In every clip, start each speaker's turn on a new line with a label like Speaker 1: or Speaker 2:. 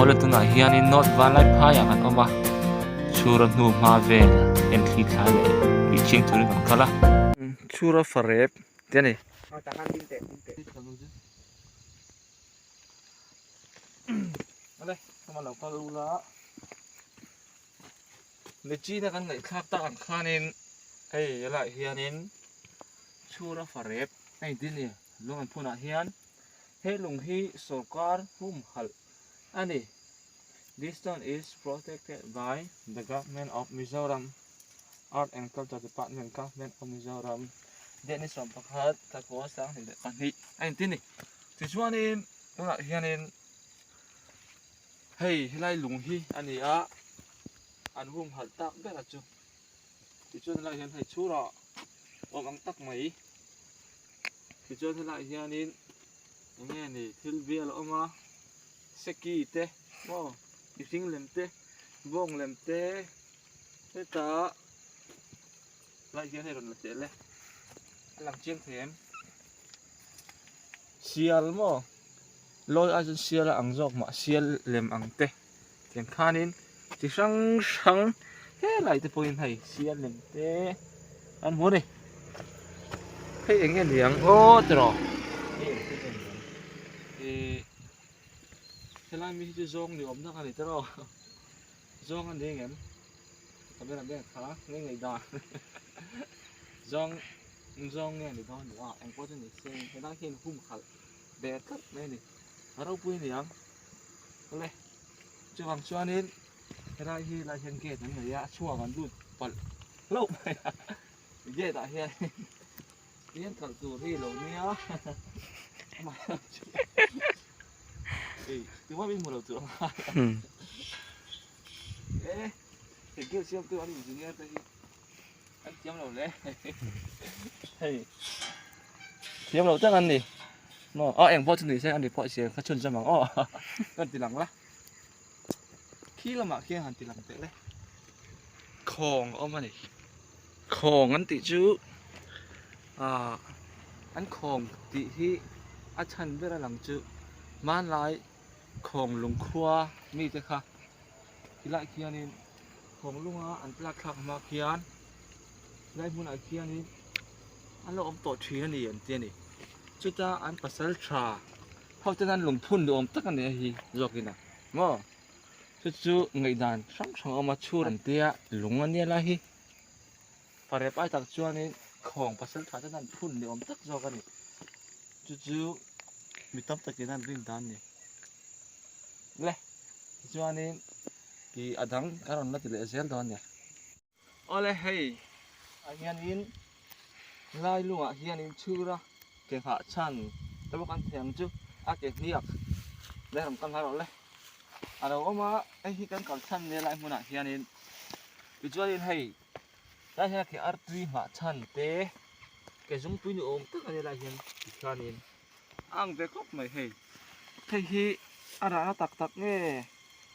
Speaker 1: Awle tunah hianin North Vanlaiphaiah kan awm a, chhura hnu hma vel en thli thlai leh bih chiang turin kan kal a. Chhura farep te a ni. Awle, hma lo kal ula. Mechina kan ngaihthlak tak ang khanin hei helaiah hianin chhura farep a inti a ni. Lung an phunah hian he lung hi sawrkar humhalh a ni. This stone is protected by the government of Mizoram Art and Culture Department, Government of Mizoram date ni 11 thla 2022 a inti a ni. Tichuanin tunah hianin Hei helai lung hi a ni a, an humhalh tak ber a chu. Tichuan helai hian hei chhurah awm ang tak mai. Tichuan helai hianin eng nge ni thil bial a awm a, seki te maw mihring lem te bawng lem te hetah helai hian hei rawn la teh le a lang chiang thei em? Sial maw? Lawi ai chuan sial a ang zawk mah sial lem ang te tiang khanin chi hrang hrang helai te pawhin hei sial lem te an hmu a ni hei eng nge ni ang aw tiraw hei eng nge ni ang ihh helai mi hi chu zawng ni awm tak a ni tiraw zawng a ni ang em camera man kha nge ngaihdan zawng zawng nge ni dawn ni a engpawh chu ni se helai hian humhalh ve tlat mai a ni a ropui a ni ang awle chuvang chuanin helai hi lai hian gate an nei a a chhuak an lut palh hlauh mai a gate ah hian hian kal tur hi lo nia ei tumah min hmu lo tur ang e he gate siam tu an engineer te hi an thiam lo hle hei thiam lo tak an ni maw a eng pawh chu ni se an report siam kha chhun zawm ang aw kan ti lang la khi lamah khian han ti lang teh le khawng a awm a ni khawng an tih chu ah an khawng tih hi a chhan ber a lang chu hmanlai khawng lungkhua mite kha tilai khianin Khawng lunga an tlak thlak hma khian helai hmunah khianin an lo awm tawh thin a ni an ti a ni. Chuta an pasal tha ho ten an lungphun ni awm tak a ni a hi zawkin a maw chu chu ngaihdan hrang hrang a awm a chhur an tia lung a nia lai hi parep ai tak chuanin khawng pasal tha ten an phun ni awm tak zawk a ni chu chu mi tam takin an rin dan a ni le tichuanin. Tih a dang ka rawn la ti leh zel dawn nia. Awle hei ah hianin lai lungah hianin chhura ke nghah chhan te pawh kan thei ang chu a ke hniak le rawn kal hlai rawh le a lo awm a hei hi kan kal chhan nia lai hmunah hianin tichuanin hei lai hian a ke artui nghah chhan te ke zungpui ni awm tak a nia lai hian tikhianin A ang ve khawp mai hei. Hei hi a rana tak tak nge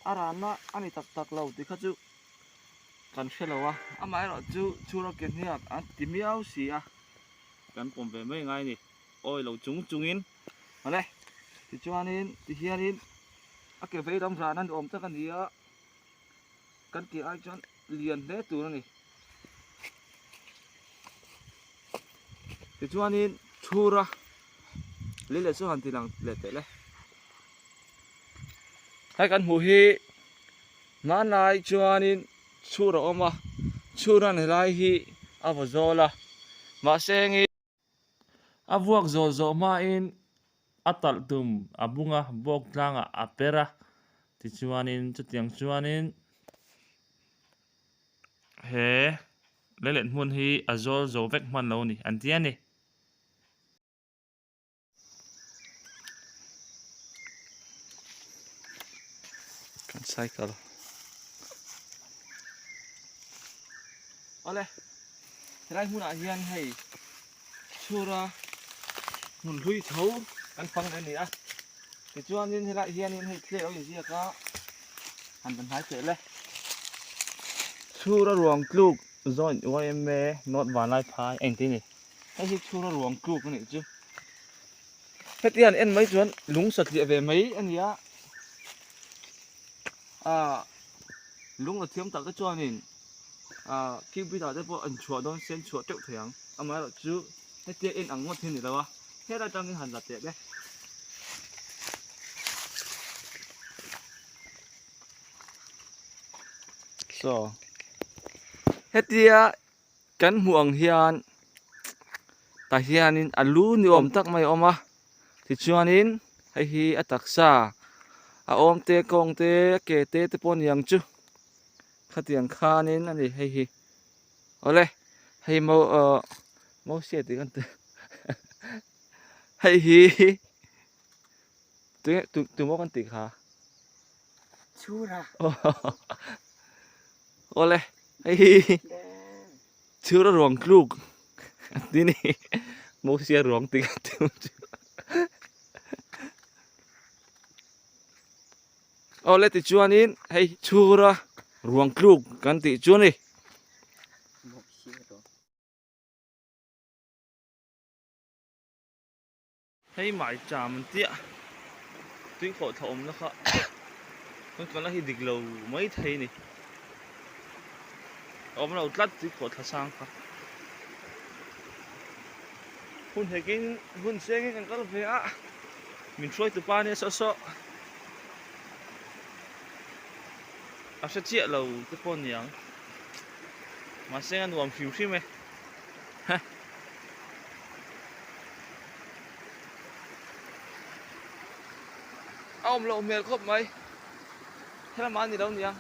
Speaker 1: a rana a ni tak tak lo tih kha chu kan hre lo a. Amaherawh chu chhura ke hniak an ti miau si a, kan pawm ve mai ngai a ni. Awi lo chung chungin awle tichuanin tihianin a ke vei ram rana ni awm tak a ni a, kan tih ai chuan lian hle tur a ni. Tichuanin chhura lei leh chu han ti lang leh teh le. Hei kan hmuh hi hmanlai chuanin chhur a awm a, chhur a ni lai hi a vaw zawl a, mahse heng a vuak zawl zawh hmain a talh tum a bung a, bawk tlangah a per a, tichuanin chutiang chuanin he leilet hmun hi a zawl zo vek hman lo a ni an ti a ni. Kan cycle Awle helai hmunah hian hei chhura hmun hlui tho kan fang a ni a tichuanin helaiah hianin hei thil a lo inziak a han ban hnai teh le chhura ruang tluk joint yma north vanlaiphai a inti a ni. Hei hi chhura ruang tluk a nih chu. Heti han en mai chuan lung satliah ve mai a ni a. Ah lung la thiam tak te chuanin ah cubit ah te pawh an chhuah dawn se an chhuah teuh thei ang amaherawh chu hetia en ang ngawt hi a ni lo a helai atangin han la teh le. Saw hetia kan hmuh ang hian tah hianin a lu ni awm tak mai a awm a tichuanin hei hi a taksa a awm te kawng te a ke te te pawh a ni ang chu khatiang khanin a ni hei hi awle hei mo ah mosia tih kan hei hi tunge tu tumaw kan tih kha.
Speaker 2: Chhura.
Speaker 1: Awle hei hi chhura ruang tluk ti ni Mosia ruang tih kan ti ang chu. Awle tichuanin hei chhura ruang tluk kan tih chu a ni. Hei mai cham an tia tui khawh thla awmna kha kan kalna hi dik lo mai thei a ni a awm lo tlat tui khawh thla sang kha hun hekin hun sengin kan kal ve a min hruai tu pa nia saw saw a hre chiah lo te pawh a ni ang mahse a nuam hrim hrim e. A awm loh hmel khawp mai helamah a ni lo niang.